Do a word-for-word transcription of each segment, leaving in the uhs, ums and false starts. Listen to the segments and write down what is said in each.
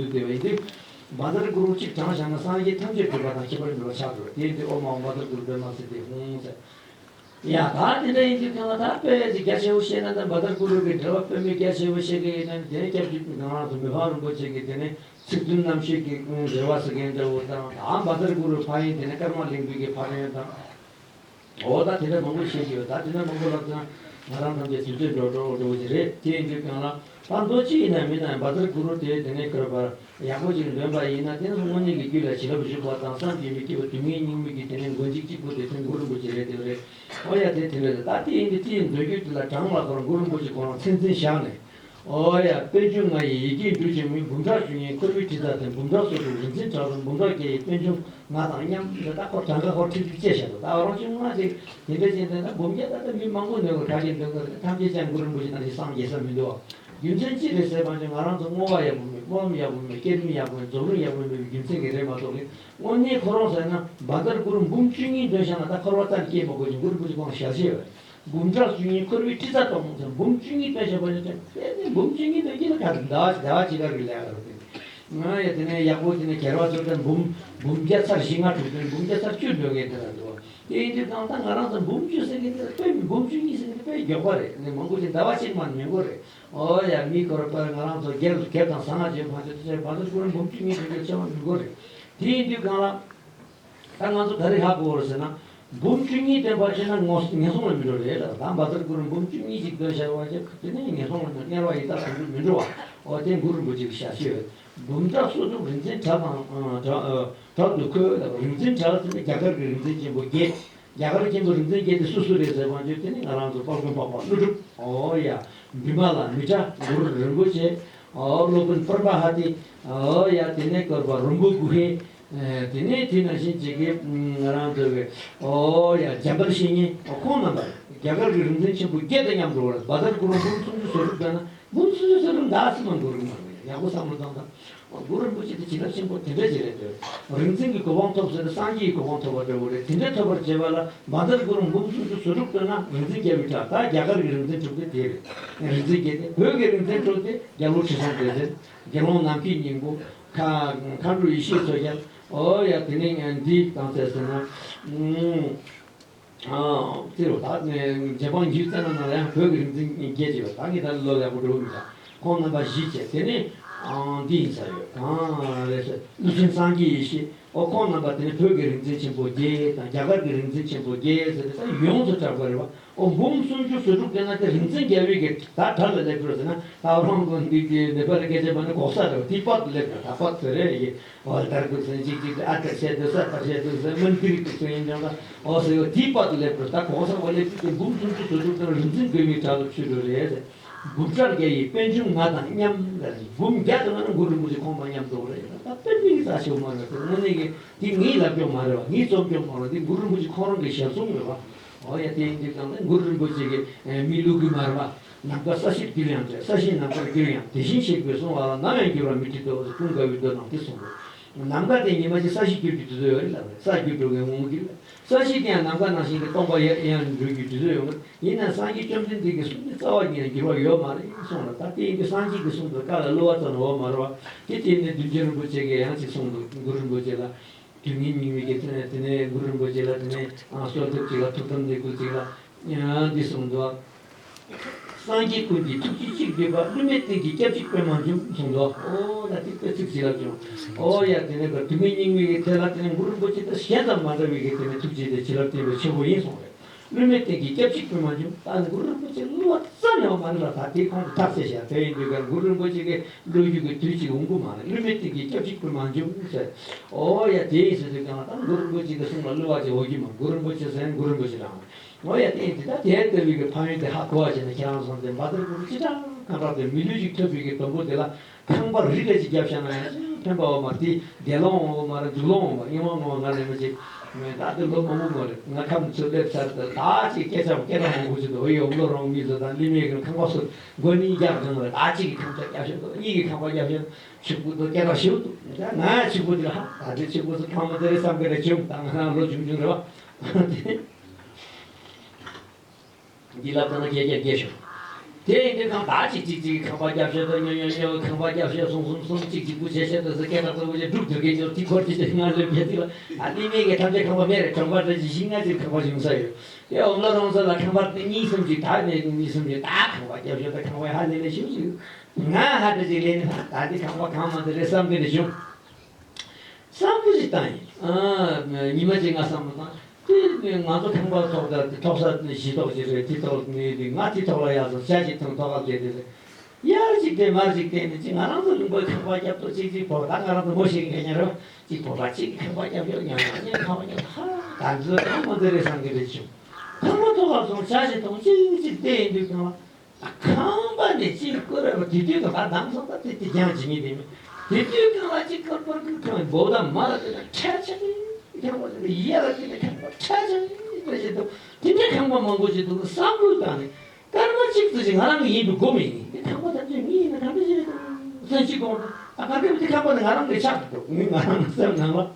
དུས་དེ་བས་འདི། བཛྲ་གུ་རུ་གཅིག་བགྲངས་བཞག་ན་སངས་རྒྱས་ཐམས་ཅད་གྲུབ་པ་དང་ཁྱད་པར་མེད་པ་ཆགས་འགྲོ། དེ་ཡིན་དུས་ཨོཾ་ཨཱཿཧཱུྃ་བཛྲ་གུ་རུ་པདྨ་སིདྡྷི་ཧཱུྃ་ཟེར། ཡ་ད་དེ་འདྲ་ཡིན་དུས་ཀྱང་ད་དཔེ་ཅིག་རྒྱ་ཆེ་བོ་བཤད་ན་ད་བཛྲ་གུ་རུ་གི་འགྲེལ་པ་དཔེ་མི་རྒྱ་ཆེ་བོ་བཤད་ཀྱི་ཡོད་ན་དེ་སྐྱབས་རྗེ་ང་རང་ཚོ་མི་ཕམ་རིན་པོ་ཆེ་གི་དེ་ནས་ཚིག་བདུན་རྣམ་བཤད་ཀྱི་འགྲེལ་པ་ཟེར་མཁན་འདྲ་བོ་དང་ད་བཛྲ་གུ་རུ་ཕ་ཡིན་དེ་ནས་ཀརྨ་གླིང་པའི་གི་ཕ་རོལ་དང་། འོ་ད་དེ་འདྲ་མང་པོ་བཤད་ཀྱི་ཡོད། ད་དེ་འདྲ་མང་པོ་ལབ་ཙང་ང་རང་ཐམས་ཅད་དུས་ཚོད་འགྲོ་འགྲོ་འགྲོ་གི་རེད། དེ་ཡིན་དུས་ཀྱང་ལ་ད་མདོ་ཅི་ཡིན་ན་མིན་ན་བཛྲ་གུ་རུ་དེ་དེ་ནས་ཁྱོད་པར་ཡག་པོ་ཅིག་འདོན་པ་ཡིན་ན་དེ་ནི་དངོས་གནས་ཀྱི་རྒྱུད་ལ་བྱིན་རླབས་ཞུགས་པ་དང་བསམ་གྱིས་མི་ཁྱབ་པའི་སྡུག་བསྔལ་སྙིང་མེད་ཀྱི་དེ་ནས་མགོན་གཅིག་གཅིག་པུ་དེ་དོན་གུ་རུ་རིན་པོ་ཆེ་རེད་དེ་རེད། འོ་ཡ་དེ་དེ་འདྲ་རེད། ད་དེ་ཡིན་དུས་དེའི་མདོ་རྒྱུད་དེ་ལ་གྲངས་ལ་ཁོ་རང་གུ་རུ་རིན་པོ་ཆེ་ཁོ་རང་མཚན་འཛིན་བཞག་ནས། འོ་ཡ། པད་འབྱུང་ལྔ་ཡི་ཡི་གེ་འབྲུ་ཆེན་མོའི་འབུམ་ཕྲག་བཅུ་གཉིས་འཁོར་བའི་ཁྲི་རྩ་སྟེང་འབུམ་ཕྲག་སོ་དྲུག་རིག་འཛིན་གྲགས་པའི་འབུམ་ཕྲག་བརྒྱད་ཡི་པད་འབྱུང་ལྔ་དང་མཉམ་རེད། ད་ཁོ་གྲངས་ཀ་ཁོ་ཁྲི་ཁྲི་བཅད་བཞག་འདུག་ད་རང་བྱུང་ལྔ་དེ་དེ་འདྲ་བྱས་ནས་ད་འབུམ་བརྒྱ་ད་ལྟ་མི་མང་པོ་ནས་གོ་ག་གེ་འདོན་གི་རེད། ཐམས་ཅད་ཀྱང་གུ་རུ་རིན་པོ་ཆེ་ནང་བཞིན་སངས་རྒྱས་ས་མི་འདུག་བ། རྒྱུ་མཚན་ཅི་རེད་ཟེར་བ་ཅིག་ང་རང་ཚོ་བསྔོ་བ་ཡག་པོ་མེད། སྨོན་ལམ་ཡག་པོ་མེད། བསྐྱེད་རིམ་ཡག་པོ་མེད། རྫོགས་རིམ་ཡག་པོ་མེད་པའི་རྒྱུ་མཚན་གྱིས་རེད་མ་གཏོགས་ལས། དངོས་གནས་ཁོ་རང་ཟེར་ན་བཛྲ་གུ་རུ་འབུམ་བཅུ་གཉིས་འདོན་བཞག་ན་ད་འཁོར་བ་རྩ་ནས་སྐྱེ་མི་དགོས་ཀྱི་གུ་རུ་རིན་པོ་ཆེ་ཁོང་ཞལ་བཞེས་པ་རེད། འབུམ་ཕྲག་བཅུ་གཉིས་འཁོར་བའི་ཁྲི་རྩ་སྟོང་ཟེར་འབུམ་བཅུ་གཉིས་འདོན་བཞག་པ་ཡིན་ཙང་དེ་ནི་འབུམ་བཅུ་གཉིས་འདོན་གྱི་ན་ག་ཟླ་བ་ཟླ་བ་གཅིག་ག་གི་ལས་ཀ་རེད། དེ་ང་ཡ་དེ་ནས་ཡག་པོ་དེ་ནས་རྒྱལ་བ་རྩོད་ལྡན་འབུམ་འབུམ་བརྒྱ་ཚར་བཞི་ལྔ་དྲུག་འདོན། འབུམ་བརྒྱ་ཚར་བཅུ་འདོན་མཁན་དེ་འདྲ་འདུག་དེ་ཡིན་དུས་གང་ལྟར་ང་རང་ཚོ་འབུམ་བཅུ་ཟེར་མཁན་དེ་དཔེ་འབུམ་བཅུ་གཉིས་ཟེར་མཁན་དེ་དཔེ་མགྱོགས་པ་རེད། ནས་མང་པོ་ཅིག་ཟླ་བ་གཅིག་མ་མི་འགོར་རེད། ཨོ་ཡ། མི་སྐོར་པ་ང་རང་ཚོ་རྒྱལ་རྒྱལ་དང་ཟང་ང་བཅས་ཕན་ཚུན་ཚོད་བར་དུ་ཀུན་འབུམ་བཅུ་གཉིས་དེ་འདྲ་ཆེ་བ་མི་འགོར་རེད། དེ་ཡིན་དུས་གང་ལ། ད་ང་ཚོ་ག་རེ་ཧ་གོ་བ་རེད་ཟེར་ན། འབུམ་བཅུ་གཉིས་བཏོན་པ་བྱས་ན་ངོ་ངན་སོང་ལ་མི་འགྲོ་རེད་ལ། ད་བཛྲ་གུ་རུ་འབུམ་བཅུ་གཉིས་ཅིག་བཏོན་བྱས་པ་བྱས་དེ་ནས་ངན་སོང་ལ་དམྱལ་བ་ཡི་དྭགས་དུད་འགྲོ་མི་འགྲོ་བ། འོ་དེ་གུ་རུ་རིན་པོ་ཆེ་གི་ཞལ་བཞེས་ཡོད། འབུམ་ཕྲག་སོ་དྲུག་རིག་འཛིན་གྲགས་དང་གྲགས་གྲགས་སུ་འཁོད་ལ། རིག་འཛིན་གྲགས་ཟེར་ནས་རྒྱ་གར་གྱི་རིག་འཛིན་ཆེན་པོ་བརྒྱད། རྒྱ་གར་ཆེན་པོ་རིག་འཛིན་བརྒྱད་དེ་སུ་སུ་རེད་ཟེར་བ་བརྗོད་དེ་ནི་ང་རང་ཚོ་དཔལ་མགོན་འཕགས་པ་ཀླུ་སྒྲུབ། ཨོ་ཡ། བི་མ་ལ་མི་ཏྲ་གུ་རུ་རིན་པོ་ཆེ། ཨོ་སློབ་དཔོན་པུར་བ་ཧ་ཏི། ཨོ་ཡ། དེ་ནས་སྐོར་བ་རོམ་བུ་གུ་ཧེ། དེ་ནས་དེ་ནང་བཞིན་བྱེད་ཀྱི་ང་རང་ཚོ་གི་ཨོ་ཡ་འཇམ་དཔལ་བཤེས་གཉེན། ཁོང་རྣམ་པ་རྒྱ་གར་གྱི་རིག་འཛིན་ཆེན་པོ་བརྒྱད་དང་མཉམ་འགྲོ་བར་བཛྲ་གུ་རུ་འབུམ་སུམ་ཅུ་སོ་དྲུག་བཏོན་ན། འབུམ་སུམ་ཅུ་སོ་དྲུག་འདའ་སྲིད་མ་འགུར་གི་མ་རེད། ཡག་པོ་བསམ་བློ་བཏང་དང་། གུ་རུ་རིན་པོ་ཆེ་དེ་བྱིན་རླབས་ཆེན་པོ་དེ་འདྲ་ཅིག་རེད་འདོད། རིག་འཛིན་གྱི་གོ་འཕང་ཐོབ་ཟེར་ན་སངས་རྒྱས་ཀྱི་གོ་འཕང་ཐོབ་པ་འདྲ་བོ་རེད། དེ་འདྲ་ཐོབ་པར་བྱེད་པ་ལ་བཛྲ་གུ་རུ་འབུམ་སུམ་ཅུ་སོ་དྲུག་བཏོན་ན་རིག་འཛིན་རྒྱལ་བའི་གྲགས། ད་རྒྱ་གར་གྱི་རིག་འཛིན་དྲུག་དེ་དེ་རེད། རིག་འཛིན་བརྒྱད་དེ། བོད་ཀྱི་རིག་འཛིན་དྲུག་དེ་རྒྱལ་བ་ཁྲི་སྲོང་ལྡེ་བཙན། དགེ་སློང་ནམ་མཁའི་སྙིང་པོ། མཁའ་མཁའ་འགྲོ་ཡེ་ཤེས་མཚོ་རྒྱལ། ཨོ་ཡ། དེ་ནས་འདི་དང་ཟེར་ཟེར་ན། ཨ་ཙི་རུ་ད་ནས་རྗེ་འབངས་རྒྱུད་བཙན་ན་ན་ཡང་བོད་ཀྱི་རིག་འཛིན་བརྒྱད་ཅིག་ཡོད། ད་ངས་ད་ལོ་ཡག་པོ་འགྲོ་གི་མི་འདུག་ཁོང་རྣམ་པ་བཞི་བྱས། དེ་ནས་ཨང་འདི་ཡིན་ས་ཡོད། གང་རེད་ཟེར་ཀླུ་ཆེན་སངས་རྒྱས་ཡེ་ཤེས། ཨོ་ཁོང་རྣམ་པ་དེ་ནས་བོད་ཀྱི་རིག་འཛིན་ཆེན་པོ་བརྒྱད་དང་རྒྱ་གར་གྱི་རིག་འཛིན་ཆེན་པོ་བརྒྱད་ཟེར་ཏེ་ད་ཡོངས་སུ་གྲགས་པ་རེད་བ། ཨོ་འབུམ་སུམ་ཅུ་སོ་དྲུག་དེ་ན་དེ་རིག་འཛིན་རྒྱལ་བའི་གི་ད་གྲལ་ལ་སླེབས་འགྲོ་ཟེར་ན་ད་རང་གི་འདི་གི་ནེ་པ་ལ་སྐད་ཆ་པ་ནི་གོག་ས་རེད་བ། དེའི་བར་དུ་སླེབས་འགྲོ། ད་བར་དུ་རེད་ཡེ། ཨོ་ལྟར་དུ་སེམས་གཅིག་གཅིག་ཏུ་ཨ་ཏི་ཤེ་དུ་ས་ཏི་ཤེ་དུ་ཟེར་མི་འདི་རིགས་དུ་སེམས་ཡིན་ཀྱང་ད་ཨོ་ཟེར་བ་དེའི་བར་དུ་སླེབས་འགྲོ། ད་གོང་ས་བ་ལེབ་ཀྱི་འབུམ་སུམ་ཅུ་སོ་དྲུག་དང་རིག་འཛིན་དགོས་མིའི་གྲལ་ལ་ཚུད་འགྲོ་རེད་ཟེར། འབུམ་ཕྲག་བརྒྱ་ཡི་པད་འབྱུང་ལྔ་དང་མཉམ་ལ་འབུམ་བརྒྱ་དང་ལྔ་ན་གུ་རུ་རིན་པོ་ཆེ་ཁོང་དང་མཉམ་འགྲོ་རེད། ད་དཔེ་མི་ལ་ཆེ་བ་མ་རེད། དངོས་གནས་ཀྱི་དེ་ངའི་ལབ་སྐྱོང་མ་རེད་བ། ངའི་རྩོམ་སྐྱོང་མ་རེད། དེ་གུ་རུ་རིན་པོ་ཆེ་ཁོང་རང་གི་ཞལ་གསུང་རེད་བ། ཨོ་ཡ། དེ་ཡིན་དུས་ཙང་ནས་གུ་རུ་རིན་པོ་ཆེ་གིས་མི་བསླུ་གི་མ་རེད་བ། ནམ་མཁའ་ས་གཞིར་གྱུར་ཡང་འདྲ། ས་གཞི་ནམ་མཁར་གྱུར་ཡང་། དེ་བཞིན་གཤེགས་པའི་གསུང་བ་ལ། ནམ་ཡང་འགྱུར་བ་མི་སྲིད་དོ་ཟེར་ཀུན་དགའ་བོས་མདོ་ནང་དེ་གསུངས་འདུག་ནམ་མཁའ་དེ་ཉི་མ་གཅིག་ས་གཞི་འགྱུར་རྒྱུ་དེ་ཚོ་ཡོད་རེད་ལབ་རེད། ས་འགྱུར་འགྲོ་མཁན་ངོ་མ་གྱུར་རེད། ས་གཞི་དེ་ཡང་ནམ་མཁའ་ནང་བཞིན་གྱི་སྟོང་པ་ཡང་ཡང་འགྲོ་རྒྱུ་དེ་ཚོ་ཡོད་རེད། ཡིན་ནའང་སངས་རྒྱས་བཅོམ་ལྡན་འདས་ཀྱིས་གསུངས་ཏེ་རྩ་བ་ཉིད་ནས་འགྱུར་བ་ཡོད་མ་རེད་གསུངས་ལ། ད་དེ་ཡིན་དུས་སངས་རྒྱས་ཀྱིས་གསུངས་པའི་བཀའ་ལ་བསླུ་བ་རྩ་ནས་འོང་མ་རེད་བ། དེ་དེ་ནས་བདུད་འཇོམས་རིན་པོ་ཆེ་གིས་ཡང་ཅིག་གསུངས་འདུག་གུ་རུ་རིན་པོ་ཆེ་ལ། དུས་ངན་སྙིགས་མའི་གི་དེ་ནས་དེ་ནས་གུ་རུ་རིན་པོ་ཆེ་ལ་དེ་ནས་གསོལ་འདེབས་ཅིག་ལ་ཐུགས་དམ་ལས་འགུལ་ཅིག་ལ་འདི་གསུངས་འདུག་སངས་རྒྱས་ཀུན་གྱི་ཐུགས་རྗེས་གཅིག་བསྡུས་པ། བསླུ་མེད་རྟེན་གྱི་སྐྱབས་གཅིག་པདྨ་འབྱུང་གསུངས་འདུག་ཨོ་ད་དེ་ལྟ་ཚིག་བྱིན་རླབས་ཅུང་། ཨོ་ཡ། དེ་ནས་ག་དུས་ངན་སྙིགས་མའི་གི་དེ་ལ་དེ་ནས་གུ་རུ་རིན་པོ་ཆེ་དང་གཞན་དང་མ་འདྲ་བའི་གི་དེ་ནས་ཐུགས་རྗེ་དེ་བྱིན་རླབས་བརྟན་པོ་ཆེན་པོ་ཡིན་གསུངས་རེད། བསླུ་མེད་རྟེན་གྱི་སྐྱབས་གཅིག་པདྨ་འབྱུང་། ད་གུ་རུ་རིན་པོ་ཆེ་བསླུ་བ་རྩ་ནས་ཡོད་མ་རེད་ལ། ད་དེ་ཁོང་དུ་ཐག་བཅད་བཞག་དེ་ཡིན་དུས་ཀྱང་གུ་རུ་རིན་པོ་ཆེ་གི་བསླུ་རྒྱུ་གི་དུས་གཅིག་འོང་གི་མ་རེད། བསླུ་མེད་རྟེན་གྱི་སྐྱབས་གཅིག་པདྨ་འབྱུང་ཟེར། ཨོ་ཡ། དེ་ཡིན་ཟེར་དུས་ཀྱང་ད་གུ་རུ་རིན་པོ་ཆེ་གི་གསུང་ལ་བསླུ་བ་ཅིག་འོང་རྒྱུ་མ། གུ་རུ་རིན་པོ་ཆེ་ཟེར་ན་གུ་རུ་རིན་པོ་ཆེ་རང་རེད། ཨོ་ཡ། དེ་ཡིན་དུས་ད་དེ་ལྟ་བུའི་གི་ཕན་ཡོན་དེ་ཧ་གོ་བ་བྱས་ན་ཁྱེད་རང་ཚོ་དེ་བཛྲ་གུ་རུ་སྤྱི་དང་གང་དྲག་དེ་མི་ལུས་ཅིག་ཐོབ་པའི་གི་དོན་པོ་དེ་ལ། ཁང་པ་རི་རེ་ཅིག་བརྒྱབ་བཞག་ན་ཡང་ཕན་པ་འོ་མ་དེ་འདས་ལོང་འོ་མ་རེད། འཇུག་ལོང་འོ་མ་རེད། ངས་མ་ངོ་ང་ལས་མ་ཅིག་ད་དེ་ལོ་མང་པོ་མ་རེད། ང་ཁམས་ཚུར་སླེབས་ཚར་ད་ད་ཅིག་སྐད་ཆ་སྐད་གྲགས་མང་པོ་ཅིག་འདུག་ཨོ་ཡོ་ལོ་རང་མི་ཚོ་དང་ལི་མེ་གི་ཁང་པ་ཚུར་མགོ་གཉིས་རྒྱབ་གང་རེད། ད་ཅིག་གི་ཁང་པ་རྒྱབ་བཞག་འདུག་གཉིས་ཀྱི་ཁང་པ་རྒྱབ་བཞག་ཕྱུག་པོ་འདུག་སྐད་གྲགས་ཞེ་པོ་འདུག་ད་ང་ཕྱུག་པོ་དེ་ལ་ཧ་ད་དེ་ཕྱུག་པོ་ཚོ་ཁང་པ་དེ་རེད་བསམ་གི་རེད། བྱུང་ད་ང་རང་ལོ་ཆུང་ཆུང་རེད་བ། དེ། འདི་ལ་ལྟ་ན་རྒྱལ་རྒྱལ་རྒྱལ་ཤོག་དེ་ཡིན་དུས་ཁང་བདག་ཅིག་ཅིག་ཅིག་ཁང་པ་རྒྱབ་ཤོད་དང་ཉོ་ཉོ་ཉོ་ཁང་པ་རྒྱབ་ཤོད་སོང་སོང་སོང་ཅིག་ཅིག་པུ་ཆེ་ཤོད་དང་ཟེར་སྐད་གྲགས་ཚ་པོ་ཅིག་སྒྲུབ་ཐུབ་མཁན་ཅིག་ཅིག་འཁོར་ཅིག་ཅིག་ང་ལོས་བྱེད་དུས་ལ་ཨ་ནི་མེད་ཀྱི་ཐམས་ཅད་ཁང་པ་མེད་རེད། གྲོང་པ་འདྲ་ཅིག་བཞི་ལྔ་ཅིག་ཁང་པ་བཞུགས་ས་ཡོད། དེ་འོ་མ་ལ་རོང་ས་ལ་ཁང་པ་དེ་གཉིས་གསུམ་ཅིག་ད་ནས་གཉིས་གསུམ་ཅིག་ད་ཁང་པ་རྒྱབ་ཤོད་དང་ཁང་པ་ཧ་ལས་ལས་ཞུ་ཞུ་ང་ཧ་འདྲ་ཅིག་ལས་ནས་ད་དེ་ཁང་པ་གང་མ་དེ་རེད་བསམ་གི་རེད་བྱུང་། བསམ་བློ་ཞིག་བཏང་ཡིན། ཨ། ཉི་མ་གཅིག་ང་བསམ་བློ་བཏང་། དེ་ང་ཚོ་ཁང་པ་ཐོག་ད་ཐོག་ས་གཞི་ཐོག་ཅིག་རེད། དེ་ཐོག་ནས་དེ་ང་དེ་ཐོག་ལ་ཡར་སོང་ཇ་ཅིག་འཐུང་ཐོག་ཁ་བསྡད་དེ་རེད། ཡར་ཅིག་བལྟས་མར་ཅིག་བལྟས་ནས་ཅིག་ང་རང་ཚོ་ལུང་པའི་ཁང་པ་རྒྱབ་ཏུ་ཅིག་ཅིག་ཕོག་ད་ང་རང་ཚོ་མོ་ཤེས་མཁན་ཉན་རོགས་ཅིག་ཕོག་པ་ཅིག་ཁང་པ་རྒྱབ་ཡོད་ཉན་ཉན་ཁང་པ་རྒྱབ་ཧ་ད་ཚོ་ཁང་པ་འདི་རེད་བསམ་གི་རེད་བྱུང་། ཁང་པ་ཐོག་ཁ་སོང་ཇ་ཅིག་འཐུང་ཅིག་ཅིག་བལྟས་ཡིན་དུས་ཁང་པ། ཁང་པ་ནས་ཅིག་བསྐོར་བ་དེ་དུས་ཀྱང་ད་དམ་སོང་ད་དེ་དེ་རྒྱང་ཇི་སྙེད་དེ་མིན། དེ་དུས་ཀྱང་ལ་ཅིག་བསྐོར་བསྐོར་གྱི་ཁང་པའི་འབོ་དང་མ་ལ་དེ་ན་ཁྲ་ཆག་ཁང་པ་དེ་ཡ་ལ་དེ་ན་ཁང་པ་ཁྲ་ཆག་དེ་བྱེད་དུ་དེ་འདྲའི་ཁང་པ་མང་པོ་ཅིག་འདུག་བསམ་བློ་བཏང་ནས་སྐར་མ་གཅིག་ཙམ་ཞིག་ང་རང་གི་ཡིན་དུ་སྒོམ་ཡིན་ནི་དེ་ཁང་པ་ཐམས་ཅད་ངའི་ཡིན་ན་གང་འདྲ་ཞིག་རེད་འདུག་སེམས་ཅིག་དགོངས་འདུག་ཨ་ག་གེ་དེ་ཁང་པ་ནི་ང་རང་གི་ཆགས་འདུག་ངས་ང་རང་སེམས་ནང་ལ།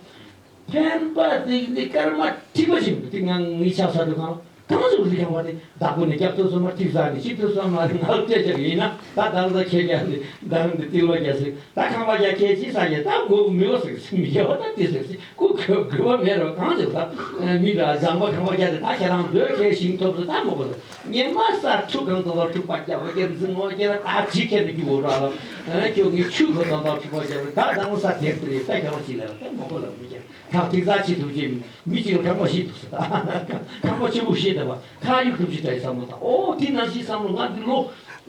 ཕན་པ་ཟིག་ནི་སྐར་མ་ཐིག་པ་ཞིག་འདུག་དེ་ང་ངའི་ཆ་ས་དུ་གང་གང་ཞིག་རིག་ཀྱང་བ་དེ་བདག་པོ་ནི་སྐྱབས་ཐུབ་སོང་མ་ཐིག་ས་ནི་ཤིག་ཐུབ་སོང་མ་རེད། ང་ལ་སྐད་ཆ་ཡིན་ན་ད་ད་ལྟ་ཁྱེད་ཀྱང་ནི་ད་རུང་འདི་ཏིལ་བ་རྒྱ་སྲིད་ད་ཁང་པ་རྒྱ་ཁྱེད་ཅི་ས་རྒྱ་ད་མགོ་མི་བ་ཟིག་སིམ་ཡོད་ད་དེ་ཟིག་སི་ཀུ་གོ་གོ་བ་མེད་རོ་གང་ཞིག་ད་མི་ད་བཟང་པ་ཁང་པ་རྒྱ་དེ་ད་ཁྱེད་རང་འདོད་ཁྱེད་ཞིང་ཐོབ་སོ་ད་མོ་གོ་ད་ཉི་མ་ས་ཁྲུ་གང་དུ་ལ་ཁྲུ་པ་རྒྱ་བ་རྒྱ་འཛིན་ངོ་རྒྱ་ད་ཇི་ཁྱེད་དུ་རྒྱུ་བོ་ར་ལ་ཁྱོད་ངའི་ཆུ་གོ་ད་ལ་ཁྲུ་པ་རྒྱ་བ་ད་ད་ངོ་ས་དེར་དུ་རེད་ད་ཁྱེད་རང་ཅི་ལ་ད་མོ་གོ་ལ་མི་རྒྱ། ཐག་ཐིག་ཚགས་ཆེ་ཐུབ་ཀྱི་མི་གཅིག་ལ་ཁང་པ་ཞིག་འདུག་ཟེར། ཁང་པ་ཆེན་པོ་ཞིག་འདུག་པ་ཁ་ཡུག་ཐུབ་ཀྱི་འདྲ་ཡི་བསམ་བློ་བཏང་། ཨོ་དེ་ནང་བཞིན་བསམ་བློ་ང་འདི་ལོ་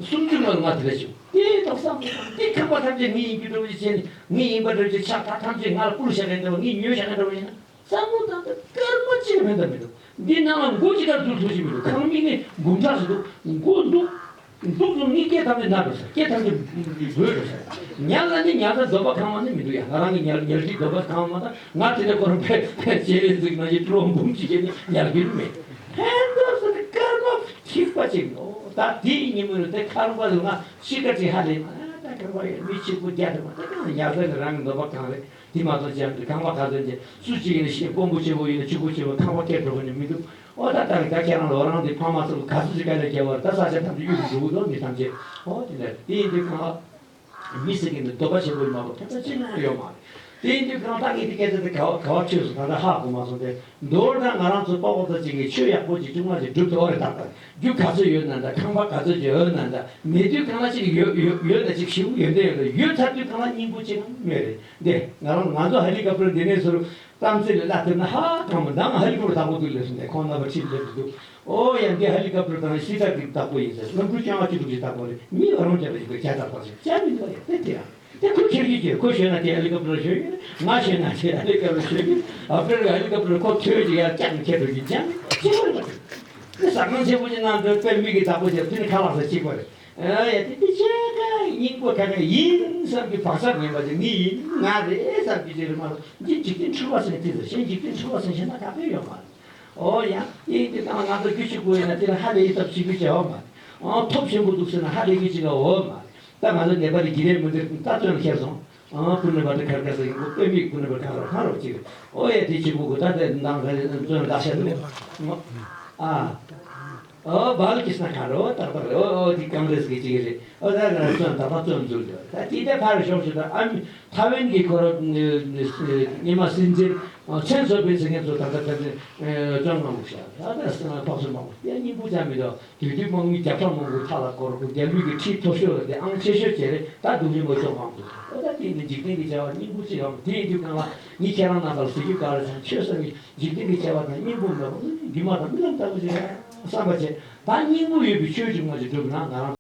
སུམ་ཅུ་ལ་ང་དེ་འདྲ་བྱུང་དེ་དང་བསམ་བློ་བཏང་དེ་ཁང་པ་ཐམས་ཅད་ངའི་ཡིན་རྒྱུ་འདྲ་བོ་ཞིག་བྱས་ནས་ངའི་ཡིན་པ་འདྲ་བོ་ཞིག་ཆགས་ད་ཐམས་ཅད་ང་ལ་ཀུ་ལུ་བཞག་མཁན་འདྲ་བོ་ངས་ཉོས་བཞག་མཁན་འདྲ་བོ་ཡིན་ན་བསམ་བློ་བཏང་དུས་སྐར་མ་གཅིག་ཕན་ཐོགས་མི་འདུག་འདི་ནང་ལ་མགོ་གཅིག་གར་འཛུལ་ཐུབ་ཀྱི་མི་འདུག་ཁང་མིག་ནི་འབུམ་ཕྲག་ཞིག་འདུག་མགོ་འདུག་འདུག་ཙམ་ནི་སྐད་ཐམས་ཅད་ན་འགྲོ་ས། སྐད་ཐམས་ཅད་འབོད་འགྲོ་ས། ཉལ་ལ་ནི་ཉལ་ས་འདོད་པ་ཁང་བ་ནི་མི་འདུག་ཡ། ང་རང་གི་ཉལ་ཉལ་ཁྲིའི་འདོད་པ་ཁང་བ་དང་ང་དེ་འདྲ་ཁོ་རང་ཕེབས་ཅེ་རེ་ཟིག་ན་ཡི་ཀྲོ་འབུམ་གཅིག་གི་ནི་ཉལ་རྒྱུ་མེད། ཕན་ཐོགས་སུ་ནི་སྐར་མ་གཅིག་པ་གཅིག་ནོ། ད་དེའི་ཉིན་མོ་ནི་དེ་ཁ་རུ་པ་ལ་ང་ཤི་ཁ་ཅིག་ཧ་ལས་མ་ད་ཁ་རུ་པ་ཡ་མི་གཅིག་པུ་རྒྱ་དེ་མ་ད་གང་ཉལ་ས་ནི་རང་གི་འདོད་པ་ཁང་རེད། དེ་མ་གཏོགས་ཅང་གི་ཁང་པ་ག་ཚོད་ཅིག་སུ་གཅིག་ཡིན་ན་ཤེས་དཀོན་པོ་ཆེན་པོ་ཡིན་ན་ཕྱུག་པོ་ཆེན་པོ་ཁང་པ་སྐད་འགྲོ་གི་ནི་མི་འདུག་ཨོ་ད་ལྟ་ད་ཁྱེད་རང་ལོ་རང་དེ་ཕ་མ་ཚོ་ག་ཚོད་ཅིག་དཀའ་ལས་བརྒྱབ་པ་རེད། ད་ས་ཆ་ཐམས་ཅད་གཡུག་གི་འགྲོ་གི་འདུག་མི་ཐམས་ཅད་ཨོ་དེ་འདྲ་དེ་ཡིན་དུས་ཁང་པ་མི་ཟེར་མཁན་དེ་འདོད་པ་ཆེན་པོ་ཡིན་མ་གཏོགས་ཕན་ཐོགས་ཅི་ཡང་ཡོད་མ་རེད། དེ་ཡིན་དུས་ཁང་པ་ད་ངས་དེ་སྐད་ཆ་དེ་ག་བ་ག་བ་ཆོས་སུ་ད་ལྟ་ཧ་གོ་མ་སོང་སྟེ། མདོར་ན་ང་རང་ཚོ་དཔའ་བོ་ཚོ་གཅིག་གིས་ཆོས་ཡག་པོ་ཅིག་ཆུང་མ་ཅིག་སྒྲུབ་ཐུབ་པ་རེད། ད་ལྟ་རྒྱུ་ག་ཚོད་ཡོད་ན་འདྲ། ཁང་པ་ག་ཚོད་ཅིག་ཡོད་ན་འདྲ། མེད་དུས་གང་ལ་ཅིག་ཡོད་ཡོད་ཡོད་ན་ཅིག་ཞེ་པོ་ཡོན་ཏན་ཡོད་རེད། ཡོད་ཚར་དུས་གང་ལ་སྙིང་པོ་ཅིག་མེད་རེད། འདི་ང་རང་ང་ཚོ་ཧེ་ལི་ཀོབ་ཊར་འདི་ནས་ཟུར་གཏམ་ཚེ་ལ་བླ་དེ་ན་ཧ་གང་མ་འདང་ཧེ་ལི་ཀོབ་ཊར་བདག་པོ་དུ་ལས་སོང་ནས་ཁོང་རྣམ་པ་ཁྲིད་སླེབས་འདུག་ཨོ་ཡ་འདི་ཧེ་ལི་ཀོབ་ཊར་དང་ཤི་ད་གི་བདག་པོ་ཡིན་ཟེར། ལམ་འགྲུལ་བྱང་བ་ཅི་ཐུབ་ཀྱི་བདག་པོ་རེད། མི་བ་རང་རྒྱབ་ལ་ཞིག་གི་བྱ་བདག་པ་ཞིག་བྱ་མི་འདུག་ཡ་དེ་དེ་ཡང་། དེ་ཁོས་ཁྱེར་གྱི་ཁྱེར། ཁོས་ཞོན་ན་དེ་ཧེ་ལི་ཀོབ་ཊར་ཞོན་གྱི། ང་ཞོན་ན་དེ་ཧེ་ལི་ཀོབ་ཊར་ཞོན་གྱི། ཨ་ཕྲེལ་ཧེ་ལི་ཀོབ་ཊར་ཁོ་ཐོས་ཀྱི་ཡར་བཀྱག་ནས་ཁྱེར་འགྲོ་གི་ཅང་ཅི་ཁོ་རེད་པ། དེ་ཟ་ཁང་ཆེན་པོ་ཅིག་ནང་དུ་དཔེ་མི་གི་བདག་པོ་བྱས་དེ་ནི་ཁ་ལག་ཟ་གཅིག་པ་རེད། ཨ་ཡ་དེ་དེ་ཆེ་ཁ་སྙིང་པོ་ཁ་ཁ་ཡིན་བསམ་གྱི་བག་ཆགས་ངན་པ་ཅིག་ངས་ཡིན་ང་རེད་བསམ་གྱི་ཅིག་རེད་མ་གཏོགས་འདི་འཇིག་རྟེན་འཁྲུལ་པ་ཟེར་དེ་ཟེར་གཞན་འཇིག་རྟེན་འཁྲུལ་པ་ཟེར་བཤད་ན་ག་གེ་ཡོད་མ་རེད། ཨོ་ཡ་དེ་ཡིན་དུས་ད་ང་ཚོ་རྒྱུ་གཅིག་པུ་ཡིན་ན་དེ་ལ་ཧ་ལས་ཡིད་ཚབ་བྱེད་རྒྱུ་བྱས་པ་མ་རེད། ཨ་ཐོབ་ཆེན་པོ་འདུག་ཟེར་ན་ཧ་ལས་རྒྱུ་གཅིག་ལ་འོ་མ་རེད། ད་ང་ཚོ་ནེ་པ་ལི་གི་རེ་མི་འདིར་ད་བཙོན་ཁྱེར་སོང་། ཨང་ཀུན་ནས་བ་དེ་ཁར་ཁ་སེ་ཡིན་གོ་དཔེ་མིག་ཀུན་ནས་བ་ཁ་རོ་ཁ་རོ་ཅིག་ཨོ་ཡ་དེ་ཅིག་གུ་གུ་ད་དེ་འདང་ཁ་བཙོན་བདག་ཤ་དུ་མོ་ཨ་ཨོ་བལ་ཀིས་ན་ཁ་རོ་ཏག་ཏག་རེད། ཨོ་ཨོ་དེ་ཀང་རེས་གི་ཅིག་རེད། ཨོ་ད་ང་བཙོན་ད་ད་བཙོན་འཛུལ་ཡོད། ད་དེ་དེ་ཕར་ཤོག་ཤོག་ད་ཨ་མི་ཐའེ་ཝན་གི་ཁོ་ར་ཉི་མ་སྲིད་འཛིན་མཚན་བཟོ་བའི་ཟེར་མཁན་ཚོ་ད་ད་ད་བཙོན་ཁང་ལུག་ཤ་ད་ད་ཕག་སུ་མང་པོ་ཡ་སྙིང་པོ་ཅང་མི་འདུག་དུས་དུས་དམག་མི་བརྒྱ་ཕྲག་མང་པོ་མཐའ་ལ་བསྐོར་དགོས། རྒྱ་ལུས་ཀྱི་ཁྲིད་མཐོ་ཤོས་ལ་དེ་ཨང་ཆེ་ཤོས་བྱས་རེད། ད་སྡུག་རིན་པོ་ཅོག་མང་དུ་ཨོ་ད་དེ་ནི་འཇིག་རྟེན་གྱི་བྱ་བ་སྙིང་པོ་ཅིག་ཡོང་དེ་ཡིན་དུས་གང་ལ་ངས་ཁྱེད་རང་རྣམ་པར་ཟེར་རྒྱུ་ག་རེ་བྱུང་ཆོས་བསམ་གྱི་འཇིག་རྟེན་གྱི་བྱ་བ་དང་སྙིང་པོ་མེད་པ་ནི་འདུས་མ་དང་རྨི་ལམ་ལྟ་བུ་ཞིག་རེད་བསམ་པ་བྱས། ད་སྙིང་པོ་ཡོད་པའི་ཆོས་ཅིག་མ་ཅིག་སྒྲུབ་ན་ང་རང་